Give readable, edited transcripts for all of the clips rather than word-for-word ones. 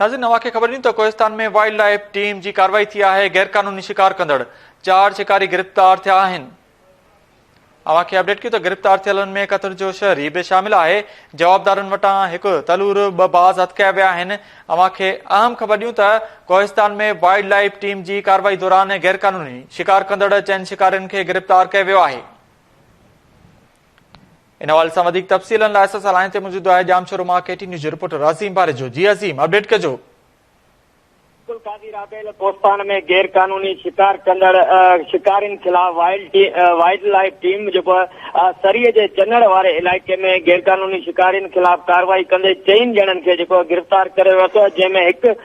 ناظرين اوهان کي خبر ڏيون ته ڪوهستان ۾ وائلڊ لائيف ٽيم جي ڪارروائي ٿي آهي غيرقانوني شڪار ڪندڙ چار شڪاري گرفتار ٿيا آهن اوهان کي اپڊيٽ ڪيون ته گرفتار ٿيلن ۾ قطر جو شهري به شامل آهي جوابدارن وٽان هڪ تلور ٻه باز هٿ ڪيا ويا آهن اوهان کي اهم خبر ڏيون ته ڪوهستان ۾ وائلڊ لائيف ٽيم جي ڪارروائي دوران غيرقانوني شڪار ڪندڙ چئن شڪارين کي گرفتار ڪيو ويو آهي ان حوالي سان وڌيڪ تفصيلن لاء اسان سان لائين تي موجود آهي ڄامشورو مان ڪي ٽي نيوز جو رپورٽر عظيم باريجو جي عظيم اپڊيٽ ڪجو. بلڪل قاضي رابيل ڪوستان ۾ غير قانوني شڪار ڪندڙ شڪارين خلاف وائلڊ لائيف ٽيم جيڪو سري جي چنڙ واري علائقي ۾ غير قانوني شڪارين خلاف ڪارروائي ڪندي چئن ڄڻن کي جيڪو گرفتار ڪري ورتو جنهن ۾ هڪ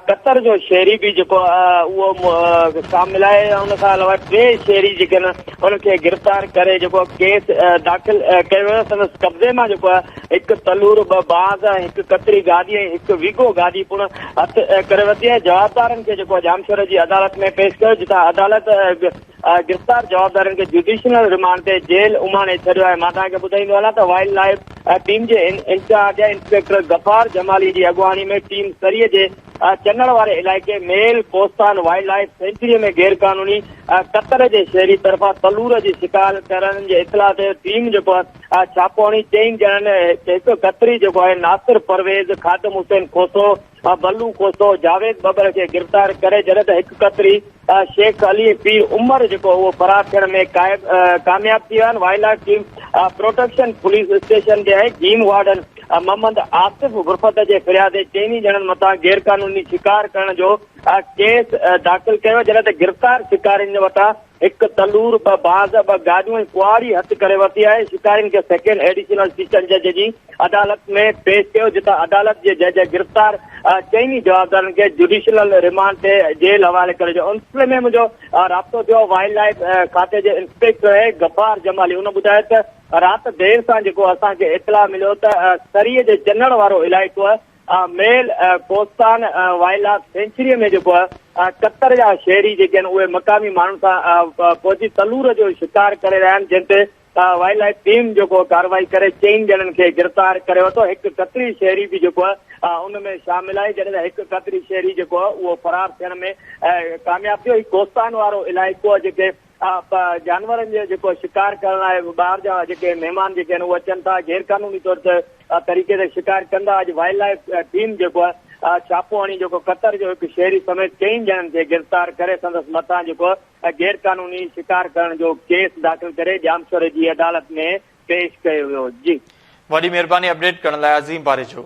قطر جو شهري به جيڪو اهو شامل آهي ان کان علاوه ٽي شهري جيڪي آهن ان کي گرفتار ڪري جيڪو ڪيس داخل ڪيو ويو سندس قبضي مان جيڪو هڪ تلور ٻه باز ۽ هڪ قطري گاڏي ۽ هڪ ويگو گاڏي پڻ هٿ ڪري ورتي ۽ جوابدارن کي جيڪو ڄامشوري جي عدالت ۾ پيش ڪيو جتان عدالت گرفتار جوابدارن کي جوڊيشنل رمانڊ تي جيل اماڻي ڇڏيو آهي مان توهان کي ٻڌائيندو هلان ته وائلڊ لائيف ٽيم جي انچارج انسپيڪٽر غفار جمالي جي اڳواڻي ۾ ٽيم سري جي چنڙ واري علائقي ميل ڪوستان وائلڊ لائيف سينچري ۾ غير قانوني قطر جي شهري طرفان تلور جي شڪار ڪرڻ جي اطلاع تي ٽيم جيڪو آهي ڇاپو هڻي چئن ڄڻن هڪ قطري جيڪو آهي ناصر پرويز، خادم حسين کوسو، بلو کوسو، جاويد ٻٻر کي گرفتار ڪري جڏهن ته هڪ قطري شيخ علي ۽ پير عمر جيڪو اهو فرار ٿيڻ ۾ ڪامياب ٿي ويا آهن wildlife team protection police station جي گيم وارڊن محمد آصف غرفت جي فرياد تي چئني ڄڻن مٿان غيرقانوني شڪار ڪرڻ جو ڪيس داخل ڪيو جڏهن ته گرفتار شڪارين وٽان هڪ تلور، ٻه باز، ٻه گاڏيون ۽ ڪهاڙي هٿ ڪري ورتي آهي، شڪارين کي سيڪنڊ ايڊيشنل سيشن جج جي عدالت ۾ پيش ڪيو جتان عدالت جي جج گرفتار چئني جوابدارن کي جوڊيشنل ريمانڊ تي جيل حوالي ڪري ڇڏيو. ان سلسلي ۾ منهنجو رابطو ٿيو وائلڊ لائيف کاتي جي انسپيڪٽر غفار جمالي ان ٻڌايو ته رات دير سان جيڪو اسان کي اطلاع مليو ته سري جي چنڙ وارو علائقو ميل ڪوستان وائلڊ لائيف سينچري ۾ جيڪو قطر جا شهري جيڪي آهن اهي مقامي ماڻهن سان پهچي تلور جو شڪار ڪري رهيا آهن جنهن تي وائلڊ لائيف ٽيم جيڪو ڪارروائي ڪري چئن ڄڻن کي گرفتار ڪري ورتو هڪ قطري شهري به جيڪو ان ۾ شامل آهي جڏهن ته هڪ قطري شهري جيڪو اهو فرار ٿيڻ ۾ ڪامياب ٿيو هي ڪوستان وارو علائقو جيڪي جانورن جو جيڪو شڪار ڪرڻ لاء ٻاهر جا جيڪي مهمان جيڪي آهن اهي اچن ٿا غير قانوني طور تي طريقي سان شڪار ڪندا اڄ وائلڊ لائيف ٽيم جيڪو آهي ڇاپو هڻي جيڪو قطر جو هڪ شهري سميت چئن ڄڻن کي گرفتار ڪري سندس مٿان جيڪو غير قانوني شڪار ڪرڻ جو ڪيس داخل ڪري ڄامشوري جي عدالت ۾ پيش ڪيو ويو جي. وڏي مهرباني اپڊيٽ ڪرڻ لاء عظيم باريجو.